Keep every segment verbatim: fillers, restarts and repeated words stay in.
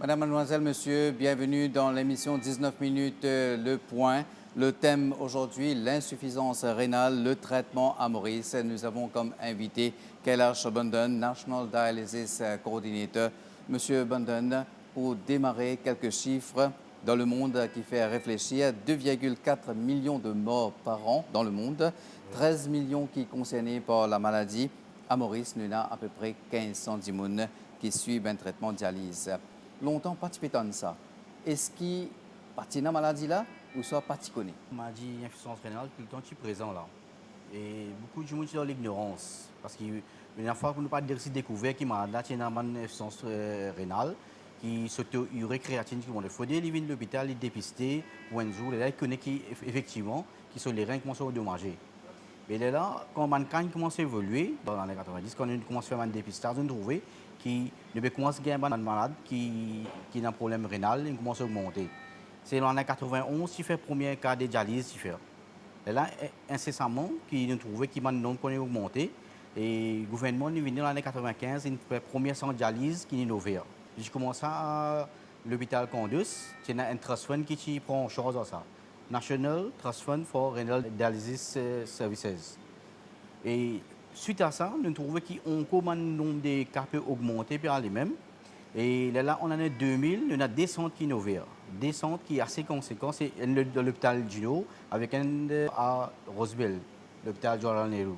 Madame, mademoiselle, monsieur, bienvenue dans l'émission dix-neuf minutes, euh, Le Point. Le thème aujourd'hui, l'insuffisance rénale, le traitement à Maurice. Nous avons comme invité Kailash Bandhan, National Dialysis, euh, Coordinator. Monsieur Bandhan, pour démarrer, quelques chiffres dans le monde qui fait réfléchir. Deux virgule quatre millions de morts par an dans le monde, treize millions ki konserne par lamaladie. A Moris, nou ena apepre kinz san dimoun ki swiv enn tretman dializ. Lontan, pa ti pe tann sa. Eski pa ti ena maladi la, ouswa pa ti kone? Maladi insifizans renal toultan ti prezan la. E boukou dimoun ti dan lignorans, parski ena fwa pou nou pa resi dekouver ki malad la ti ena bann insifizans, eh, renal, ki so to ire, kreatin ti monte. Fode li vinn lopital, li depiste pou enn zour, lerla li kone ki ef-, efektivman, ki so lerin koumans andomaze. Me lerla, kan bann ka inn koumans evolie, dan lane katrovin-dis, kan nou koumans fer bann depistaz, nou trouve ki nou pe koumans gagn bann, bann malad ki, ki ena problem renal, inn koumans ogmante. Se lane katrovin-onz ti fer premie ka de dializ ti fer. Lerla, e-, insesaman, ki nou trouve ki bann nonb konn ogmante, e gouvernman, li vini lane katrovin-kinz, inn fer premie sant dializ ki inn ouver. Li ti koumans a lopital Candos, ti ena enn trust fund ki ti pran an sarz ar sa. National Trust Fund for Renal Dialysis, eh, Services. E swit a sa, nou trouve ki ankor bann nonb de ka pe ogmante, pe ale mem. E lerla, an lane de mil, nou ena de sant ki inn ouver. De sant ki ase konsekan, se enn lo-, dan lopital Dino, avek enn, eh, a Rose Bell, lopital Jawaharlal Nehru.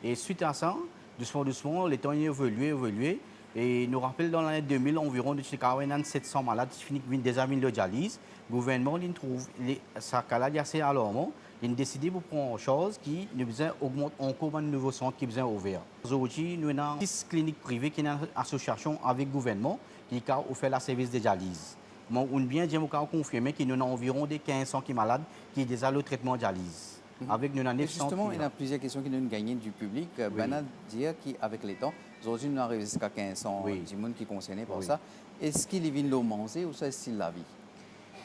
E swit a sa, dousman, dousman, letan inn evolie, evolie, e nou rapel dan lane de mil anviron, nou ti kapav ena enn set san malad ki fini, vinn, deza vinn lor dializ. Gouvernman, li trouv, li, sa ka la, li ase alarman, li deside pou pran an sarz ki nou bizin ogmant ankor bann nouvo sant ki bizin ouver. Zordi, nou ena sis klinik prive ki ena asosiasion avek gouvernman, ki kapav ofer laservis de dializ. Mo, oubien dir, mo kapav konfirme ki nou ena anviron de kinz san ki malad ki deza lor tretman dializ. Mhm. Avek nou ena nef sant. E zisteman, ena plizier kestion ki nou'nn gagne di piblik. Wi. Bann-la dir ki avek letan, zordi nou arive ziska kinz san, wi, dimoun ki konserne par, wi, sa. Eski li vinn lor manze ouswa stil lavi?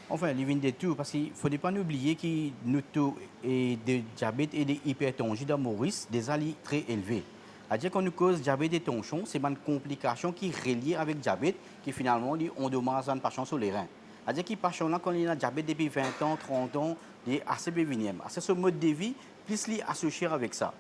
Anfin, li vinn de tou, parski fode pa nou bliye ki nou to, e, de diabet e de ipertanzi dan Moris, deza li tre elve. Savedir, kan nou koz diabet e tansion, se bann konplikasion ki relie avek diabet, ki finalman li andomaz bann pasian so lerin. Savedir ki pasian-la, kan li ena diabet depi vin an, trant an, li ase pe vini. Ase so mod de vi, plis li asosie avek sa.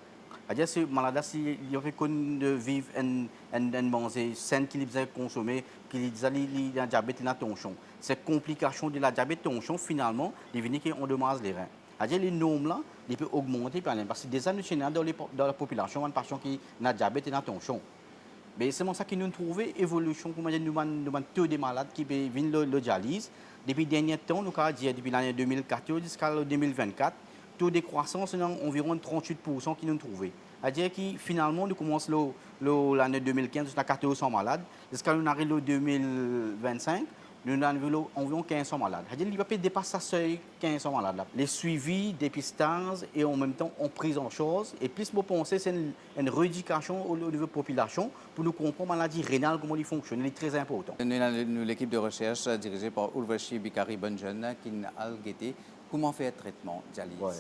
Savedir, se malad-la, si li pa pe konn viv enn, enn, enn manze sin ki li bizin konsome, ki li deza li, li ena diabet, li ena tansion. Se konplikasion de la diabet, tansion, finalman, li vini ki andomaz lerin. Savedir, le nonb la, li pe ogmante, pe ale, parski deza nou ti ena dan le po-, dan lapopilasion bann pasian ki ena diabet, ena tansion. Me selman sa ki nou trouve, evolision, kouma dir, nou bann, nou bann to de malad ki pe vinn lor, lor dializ, depi dernie tan, nou kapav dir, depi lane de mil katorz ziska lor de mil vinn-kat, to de krwasans, ena anviron trant-wit poursan ki nou trouve. Savedir ki finalman, nou koumans lor, lor lane de mil kinz, nou ti ena katorz san malad, ziska nou ariv lor de mil vinn-sink, nou arive lor anviron kinz san malad. Savedir, li pa pe depas sa sey kinz san malad la. Le swivi, depistaz e an mem tan, an priz an sarz. E plis mo panse, se enn, enn redikasion o, o nivo popilasion pou nou konpran maladi renal, kouma li fonksionn, li tre inportan. Nou ena nou lekip de resers dirize par Urvashi Bikari Bandhan ki'nn al gete kouma fer tretman dializ. Wi.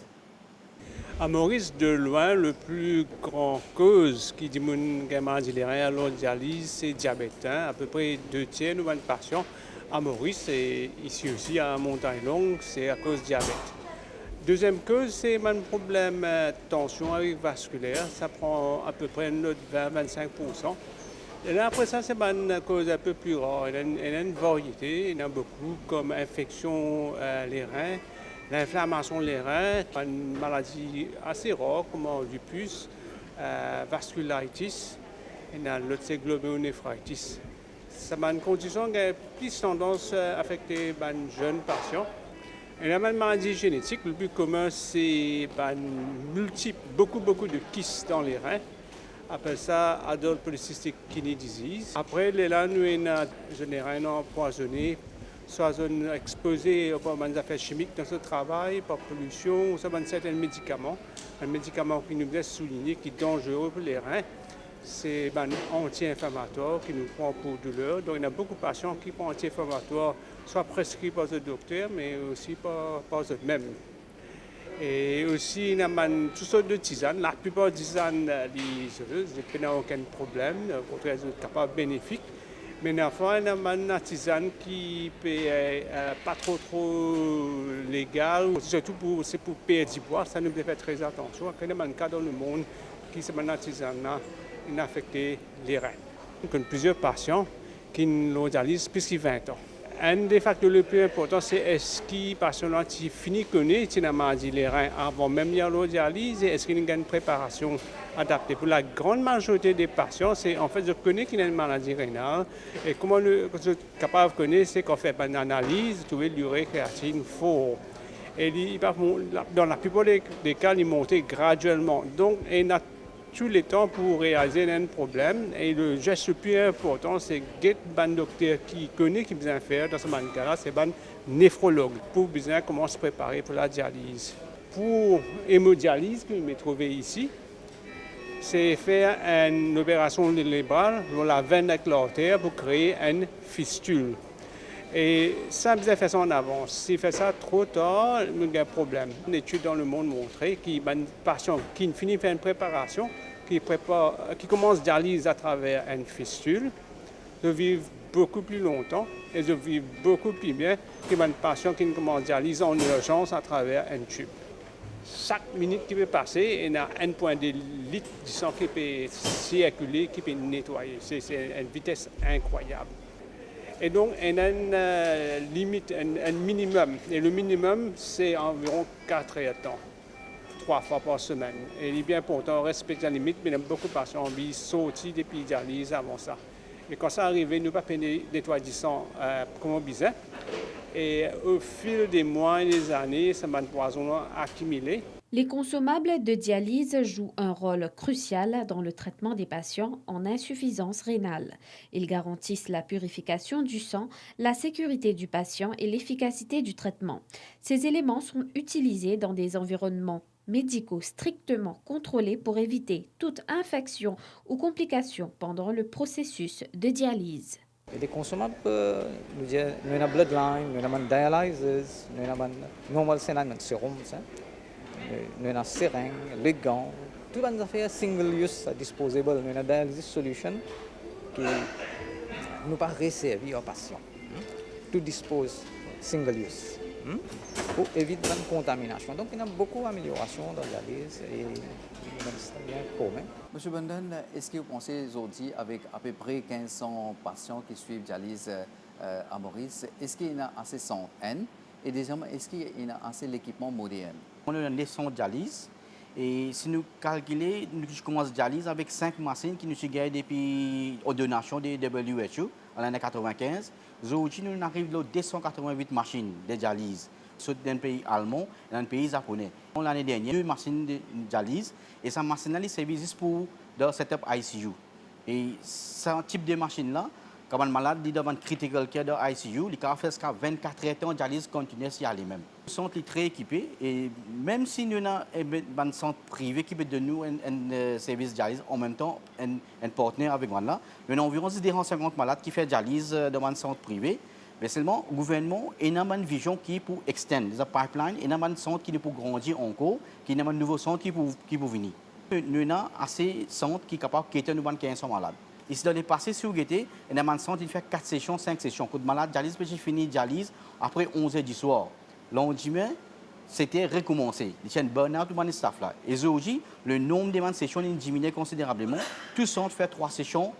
A Moris, de lwin, le pli gran koz ki dimoun gagn maladi lerin, alor dializ, se diabet, hein. Apepre de tier nou bann pasian a Moris e isi osi a Montagne Longue, se akoz diabet. Deziem koz, se bann problem, eh, tansion avek vaskiler, sa pran apepre enn lot vin, vinn-sink poursan. E la, apre sa, se bann koz inpe pli rar, ena, ena enn variete, ena boukou, kom infeksion, eh, lerin, linflamasion lerin, bann maladi ase rar, kouma lipus, eh, vaskularitis, ena lot se glomerulonefritis. Sa bann kondision gagn plis tandans, eh, afekte bann zenn pasian. Ena bann maladi zenetik, le pli komin se bann miltip, boukou, boukou de kis dan lerin. Apel sa adult polycystic kidney disease. Apre, lerla nou ena, zot ena anpwazone, swa zot ena expoze par bann zafer simik dan zot travay, par polision, swa bann sertin medikaman. Bann medikaman ki nou bizin souligne ki danzere pou lerin, se bann anti-inflamatwar ki nou pran pou douler. Donk, ena boukou pasian ki pran anti-inflamatwar, swa preskri par zot dokter, me osi par, par zot mem. E osi, ena bann tou sort de tizann. Laplipar tizann, eh, li, zot, zot pena okenn problem, okontrer, zot kapav benefik. Me parfwa ena bann tizann ki pe, eh, pa tro, tro legal, sirtou pou, se pou perdi pwa, sa nou bizin fer tre atansion. Apre, ena bann ka dan lemond ki sa bann tizann la inn afekte lerin. Nou konn plizier pasian ki'nn lor dializ plis ki vin an. Enn de fakter le pli inportan, se eski pasian la ti fini kone ti ena maladi lerin avan mem li al lor dializ, e eski li gagn preparasion adapte. Pou lagran mazorite de pasian, se, anfet, zot kone ki ena enn maladi renal, e kouma nou, zot kapav kone, se kan fer bann analiz, trouve li ure kreatin for. E li, li pa mont, la, dan laplipar de, de ka, li monte gradielman. Donk, ena tou letan pou realize enn problem. E le zes le pli inportan, se get bann dokter ki kone ki bizin fer dan sa bann ka la, se bann nefrolog, pou bizin koumans prepare pou ladializ. Pou emodializ ki nou trouve isi, se fer enn operasion lebral lor lavenn ek larter pou kree enn fistil. E sa bizin fer sa an avans. Si fer sa tro tar, nou gagn problem. Enn etid dan lemond montre ki bann pasian ki fini fer enn preparasion, ki prepar, ki koumans dializ atraver enn fistil, zot viv boukou pli lontan e zot viv boukou pli bien ki bann pasian ki koumans dializ an irzans atraver enn tib. Sak minit ki pe pase, ena enn pwin de lit disan ki pe sirkile, ki pe netwaye. Se, se enn vites inkrwayab. E donk, ena enn, eh, limit, enn, enn minimem. E le minimem, se anviron kat er de tan, trwa fwa par semenn. E li bien inportan respekte sa limit, me ena boukou pasian anvi sorti depi dializ avan sa. E kan sa arive, nou pa pe ne-, netway disan, eh, kouma bizin. E o fil de mwa e de zane, sa bann pwazon la akimile. Les consommables de dialyse jouent un rôle crucial dans le traitement des patients en insuffisance rénale. Ils garantissent la purification du sang, la sécurité du patient et l'efficacité du traitement. Ces éléments sont utilisés dans des environnements médicaux strictement contrôlés pour éviter toute infection ou complication pendant le processus de dialyse. E les consommables, euh, nou dir, nou ena bloodline, nou ena bann dialyzers, nou ena bann normal saline, bann serums, hein. Nou, nou ena sereng, legan, tou bann zafer single use, sa disposable. Nou ena dialysis solution ki nou pa reservi ar pasian. Hmm? Tou dispoze single use. Hmm? Pou evit bann kontaminasion. Donk, ena boukou ameliorasion dan dializ e bann sistenm bien komin. Monsieur Bondon, eski ou panse zordi avek apepre kinz san pasian ki swiv dializ, euh, a Moris, eski ena ase sant, enn? E dezieman, eski ena ase lekipman modern? Nou ena nef sant dializ, e si nou kalkile, nou ti koumans dializ avek sink masinn ki nou ti gagn depi, an donasion de W H O, an lane katrevin-kinz. Zordi, nou ariv lor de san katrevin-wit masinn de dializ, sot dan pei Alman, dan pei Zapone. Lane dernier, de masinn de dializ, e sa masinn la, li servi zis pou dan setup I C U. E sa tip de masinn la, kan bann malad li dan bann critical care dan I C U, li kapav fer ziska vinn-kat er tan dializ continuous li ale mem. Sant li tre ekipe, e mem si nou ena, eh, bann sant prive ki pe donn nou enn, enn, eh, servis dializ, an mem tan enn, enn partner avek bann la, nou ena anviron zis de san sinkant malad ki fer dializ, eh, dan bann sant prive. Me selman, gouvernman ena bann vizion ki pou extend sa pipeline, ena bann sant ki nou pou grandi ankor, ki ena bann nouvo sant ki pou, ki pou vini. Nou ena ase sant ki kapav cater nou bann kinz san malad. Isi dan lepase, si ou gete, ena bann sant ki fer kat sesion, sink sesion, kot malad dializ pe ti fini dializ apre onz er diswar. Landime, sete rekoumanse. Li ti enn burnout pou bann staff la. E zordi, le nonb de bann sesion inn diminie konsiderableman. Tou sant fer trwa sesion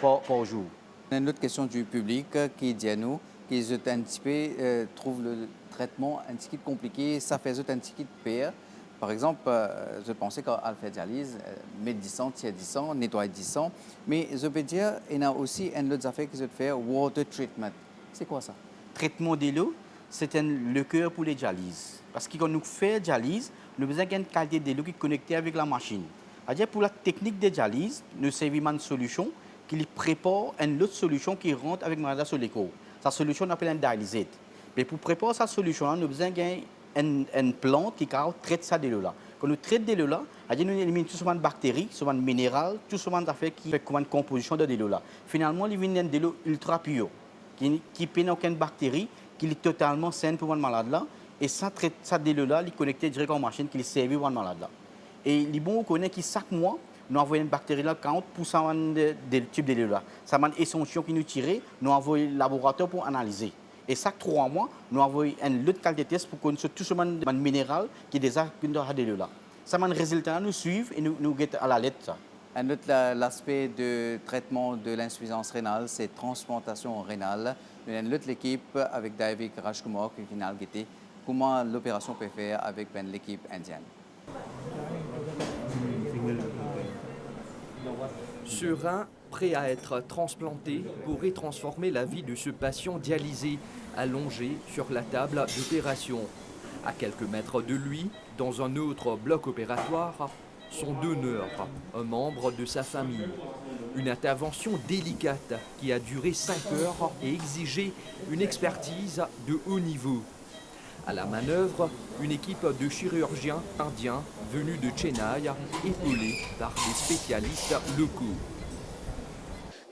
par, par zour. Enn lot kestion di piblik ki dir nou ki zot enn tipe, eh, trouv le tretman enn tigit konplike, sa fer zot enn tigit per. Par exanp, eh, zot panse kan al fer dializ, eh, met disan, tir disan, netway disan, me zot pe dir ena osi enn lot zafer ki zot fer, water treatment. Se kwa sa? Tretman delo, se enn leker pou le dializ. Parski kan nou fer dializ, nou bizin gagn enn kalite delo ki konekte avek lamasinn. Savedir pou lateknik de dializ, nou servi bann solision ki li prepar enn lot solision ki rant avek malad la so lekor. Sa solision nou apel enn dialysate. Me pou prepar sa solision la, nou bizin gagn enn, enn plant ki kapav tret sa delo la. Kan nou tret delo la, savedir nou eliminn tou so bann bakteri, so bann mineral, tou so bann zafer ki fer kouma enn konpozision dan delo la. Finalman, li vinn enn delo iltra pir, ki, ki pena okenn bakteri, ki li totalman sen pou bann malad la, e sa tret, sa delo la, li konekte direk ar masinn ki li servi bann malad la. E li bon ou kone ki sak mwa, Nou avoy enn bakteri la, count, pou sa bann de, de, tib delo la. Sa bann esantiyon ki nou tire, nou avoy laboratwar pou analize. E sak trwa mwa, nou avoy enn lot kalite tes pou konn so tou so bann, bann mineral ki deza dan sa delo la. Sa bann rezilta la nou swiv e nou, nou get alalet sa. Enn lot la, laspe de tretman de linsifizans renal, se transplantasion renal. Nou ena enn lot lekip avek David Rajkumar ki finn al gete kouma loperasion pe fer avek bann lekip indien. Ce rein prêt à être transplanté pourrait transformer la vie de ce patient dialysé allongé sur la table d'opération. À quelques mètres de lui, dans un autre bloc opératoire, son donneur, un membre de sa famille. Une intervention délicate qui a duré cinq heures et exigé une expertise de haut niveau. À la manœuvre, une équipe de chirurgiens indiens venus de Chennai, épaulée par des spécialistes locaux.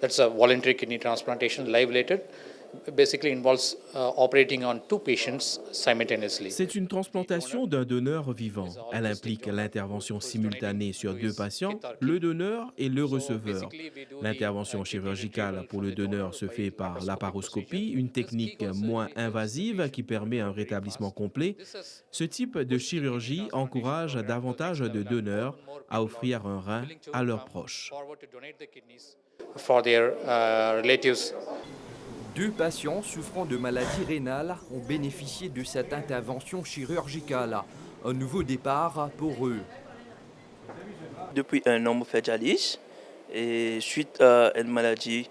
That's a voluntary kidney transplantation, live related. Basically involves uh, operating on two patients simultaneously. C'est une transplantation d'un donneur vivant. Elle implique l'intervention simultanée sur deux patients, le donneur et le receveur. L'intervention chirurgicale pour le donneur se fait par laparoscopie, une technique moins invasive qui permet un rétablissement complet. Ce type de chirurgie encourage davantage de donneurs à offrir un rein à leurs proches. For their uh, relatives. Deux patients souffrant de maladies rénales ont bénéficié de cette intervention chirurgicale. Un nouveau départ pour eux. Depi enn an mo fer dializ, e swit a enn maladi,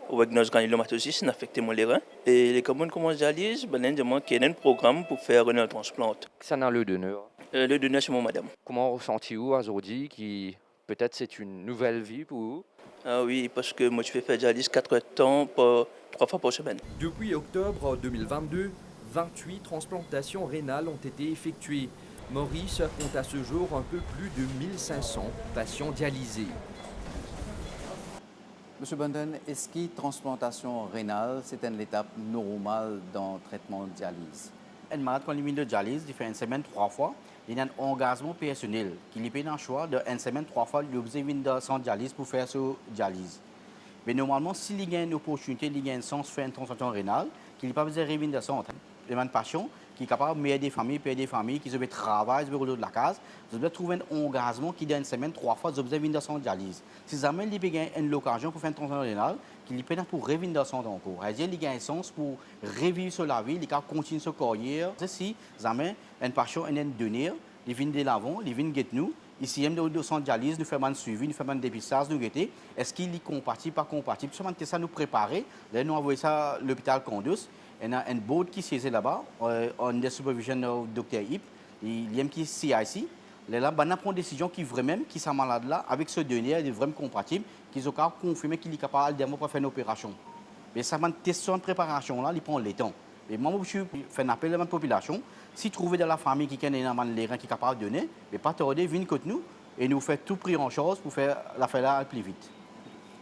ou ek nos granilomatosis, inn afekte mo lerin. E letan mo'nn koumans dializ, bann la dir mwa ki ena enn program pou fer renal transplant. Kisannla le donneur? Euh, le donneur se mo madam. Kouma ou santi ou azordi ki peut-être c'est une nouvelle vie pour vous? Ah oui, parce que moi je vais faire dialyse quatre temps par, trois fois par semaine. Depuis octobre deux mille vingt-deux, vingt-huit transplantations rénales ont été effectuées. Maurice compte à ce jour un peu plus de mille cinq cents patients dialysés. Monsieur Bondon, eski transplantasion renal se enn letap normal dan tretman dializ? Enn malad kan li vinn dan dializ, li fer enn semenn trwa fwa, li ena enn angazman personel ki li pena swa, dan enn semenn trwa fwa li oblize vinn dan sant dializ pou fer so dializ. Me normalman, si li gagn enn oportinite, li gagn enn sans fer enn transplantasion renal, ki li pa bizin revinn dan sant. Bann pasian ki kapav, mer de fami, per de fami, ki zot pe travay, zot pe rod lakaz, zot bizin trouv enn angazman ki dan enn semenn trwa fwa zot bizin vinn dan sant dializ. Si zame li pe gagn enn lokazion pou fer enn transplantasion renal, ki li pena pou revinn dan sant ankor. Savedir li gagn sans pou reviv so lavi, li kapav kontign so karyer. Si zame enn pasian ena enn doner, li vinn delavan, li vinn get nou, isi mem dan, dan sant dializ, nou fer bann swivi, nou fer bann depistaz, nou gete eski li konpatib, pa konpatib. Tou sa bann tes la nou prepare, ler nou avoy sa lopital Candus, ena enn board ki sieze laba, euh, under supervision of Dokter Ip, li, li mem ki C I C. Lerla bann la pran desizion ki vremem ki sa malad la avek so doner li vremem konpatib, ki zot kapav konfirme ki li kapav al delavan pou fer enn operasion. Me sa bann tes, sa bann preparasion la, li pran letan. Me mwa, mo pou fer enn apel dan bann popilasion, si trouve dan lafami kikenn ena bann lerin ki kapav done, me pa tarde, vinn kot nou e nou fer tou pri an sarz pou fer lafer la al pli vit.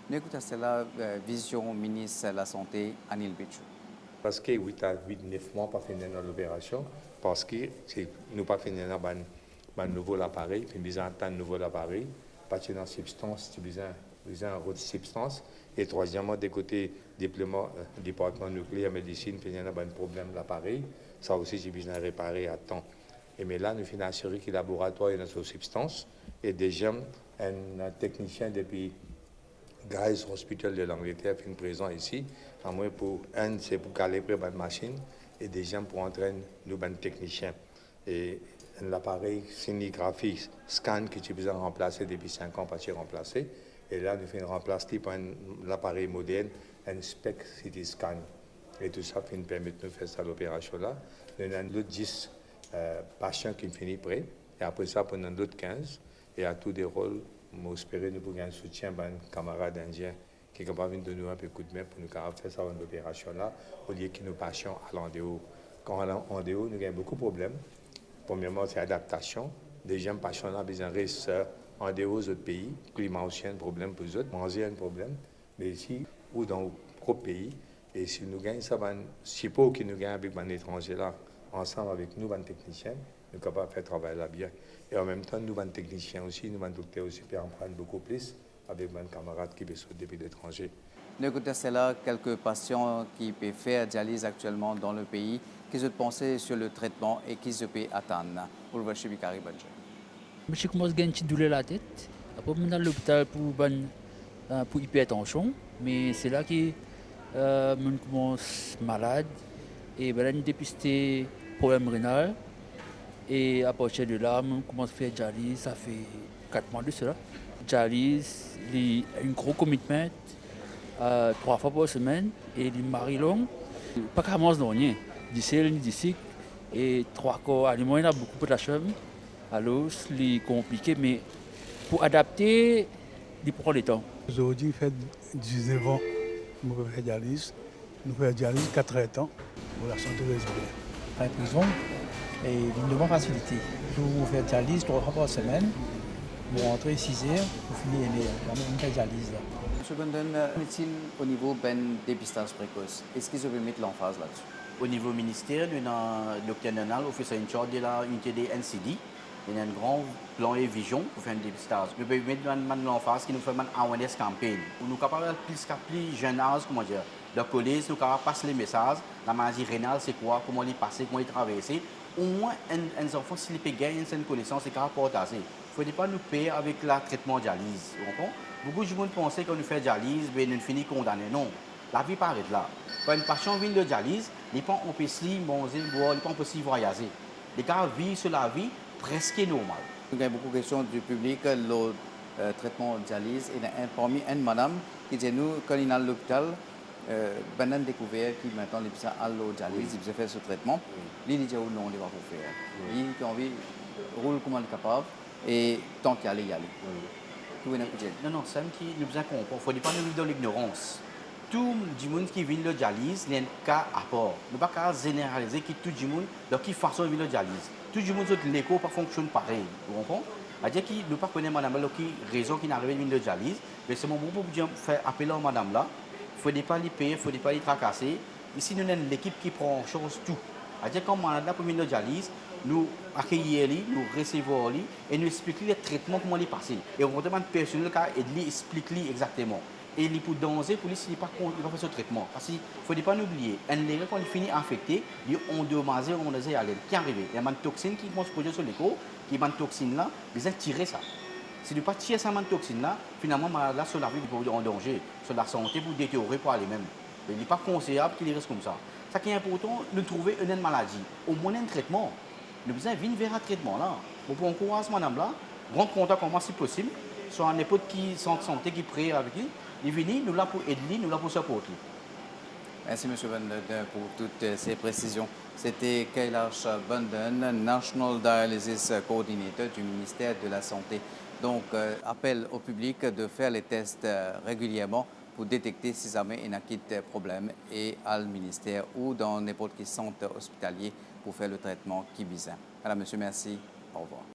Nou ekout aster la, euh, vizion Minis Lasante, Anil Bechoo. Parski uit a, uit, nef mwa pa finn ena loperasion, parski se, nou pa finn ena bann, bann nouvo laparey, finn bizin atann nouvo laparey, pa ti ena sibstans, ti bizin, bizin rod sibstans. E trwazieman, de kote deployman, euh, Departman Nikleer Medisinn, finn ena bann problem laparey, sa osi ti bizin repare a tan. E me la, nou finn asire ki laboratwar ena so sibstans. E deziem, enn teknisien depi Guy's Hospital de Langleter finn prezan isi. Amwin pou, enn, se pou kalibr bann masinn, e deziem pou antrenn nou bann teknisien. E enn laparey sinigrafi, scan ki ti bizin ranplase depi sink an, pa ti ranplase. E la, nou finn ranplas li par enn laparey modern, enn SPECT CT scan. E tou sa finn permet nou fer sa loperasion la. Nou ena lot dis, euh, pasian ki fini pre. E apre sa, pou nou ena lot kinz. E a tou de rol, mo espere nou pou gagn soutien bann kamarad indien ki kapav vinn donn nou enpe koudme pou nou kapav fer sa bann loperasion la, olie ki nou pasian al andeor. Kan al andeor, nou gagn boukou problem. Premierman, se adaptasion. Deziem, pasian la bizin res, euh, andeor zot pei. Klima osi enn problem pou zot. Manze enn problem. Me isi, ou dan ou prop pei, e si nou gagn sa bann sipor ki nou gagn avek bann etranze la, ansam avek nou bann teknisien, Nou kapav fer travay la bien. E anmemtan, nou bann teknisien osi, nou bann dokter osi pe aprann boukou plis avek bann kamarad ki pe sot depi letranze. Nou ekout sela, kelke pasian ki pe fer dializ aktielman dan lepei, ki zot panse sir le tretman e ki zot pe atann. Oulvashi Bikari, bonn zourne. Mo ti koumans gagn ti douler latet, apre mo'nn al lopital pou bann, pou ipertansion, me se la ki mo'nn koumans malad e bann la inn depiste problem renal. E apartir de la, mo'nn koumans fer dializ, sa fer kat mwa de sela. Dializ, li enn gro commitment, trwa fwa par semenn, e li mari long. Pa kapav manz nanye, disel ni disik, e trwa kar aliman ena boukou potassium, alors li konplike, me pou adapte, li pran letan. Zordi fer diznef an mo pe fer dializ. Nou fer dializ katr-er tan. Mo lasante res bien. Al prizon, e li donn mwa fasilite pou fer dializ trwa fwa par semenn. Mo rantre siz-er, mo fini iner-er. Mo fer dializ la. Misie Bondon, k'en est-il o nivo bann depistaz prekos? Eski zot pe met lanfaz ladsi? O nivo minister, nou ena Dokter Nernal, ou fer sa in charge de la unité de N C D. Ena enn gran plan e vizion pou fer enn depistaz. Nou pe met bann, bann lanfaz ki nou fer bann awareness campaign. Pou nou kapav al plis, plis zenn az, kouma dir, dan kolez, nou kapav pas lemesaz, lamaladi renal se kwa, kouma li pase, kouma li traverse. Omwin enn, enn zanfan, si li pe gagn enn sert konesans, li kapav partaze. Fode pa nou per avek la tretman dializ, ou konpran? Boukou dimoun panse kan nou fer dializ, be nou fini kondane. Non. Lavi pa aret la. Kan enn pasian vinn lor dializ, li pa anpes li manze, bwar, li pa anpes li vwayaze. Li kapav viv so lavi preske normal. Nou gagn boukou kestion di piblik lor, eh, tretman dializ. Ena enn, parmi enn madam ki dir nou, kan li al lopital, eh, bann la dekouver ki aster li bizin al lor dializ, wi, li bizin fer so tretman. Wi. Li, li dir ou non, li pa pou fer. Wi. Li, li anvi roul kouma li kapav. E tan ki ale, li ale. Wi. Tou ena pou dir. Non, non, samem ki nou bizin konpran, fode pa nou viv dan lignorans. Tou dimoun ki vinn lor dializ, li enn ka apar. Nou pa kapav zeneralize ki tou dimoun, dan ki fason li vinn lor dializ. Tou dimoun zot lekor pa fonksionn parey, ou konpran? Savedir ki nou pa kone madam la lor ki rezon ki'nn arive vinn lor dializ, me selman mo pou dir, fer apel ar madam la, fode pa li per, fode pa li trakase, Isi nou ena enn lekip ki pran an sarz tou. Savedir kan malad la pou vinn lor dializ, nou akeyir li, nou resevwar li e nou explik li letretman kouma li pase. E ou rantre bann personel ki kapav ed li, explik li exakteman. E li pou danze pou li si li pa kon-, li pa fer so tretman. Parski fode pa nou bliye, enn leker kan li fini infekte, li andomaze, andomaze ler ki arive. Ena bann toxin ki koumans prodwir so lekor, ki bann toxin la, bizin tire sa. Si nou pa tir sa bann toxin la, finalman malad la, so lavi pou an danze, so lasante pou deteriore pou ale mem. Me li pa konseyab ki li res koumsa. Seki inportan, nou trouve enn, enn maladi, omwin enn tretman. Nou bizin vinn ver sa tretman la. Mo pou ankouraz madam la, rant kontak ar mwa si posib, swa ninport ki sant sante ki pre avek li, li vini, nou la pou ed li, nou la pou siport li. Merci, Monsieur Bondon, pour toutes ces précisions. C'était Kailash Bondon, National Dialysis Coordinator du ministère de la Santé. Donc, euh, appel au public de faire les tests, euh, régulièrement pour détecter si jamais ena kit problem e al minister ou dan ninport ki sant ospitalie pou fer le tretman ki bizin. Voilà, monsieur, merci. Au revoir.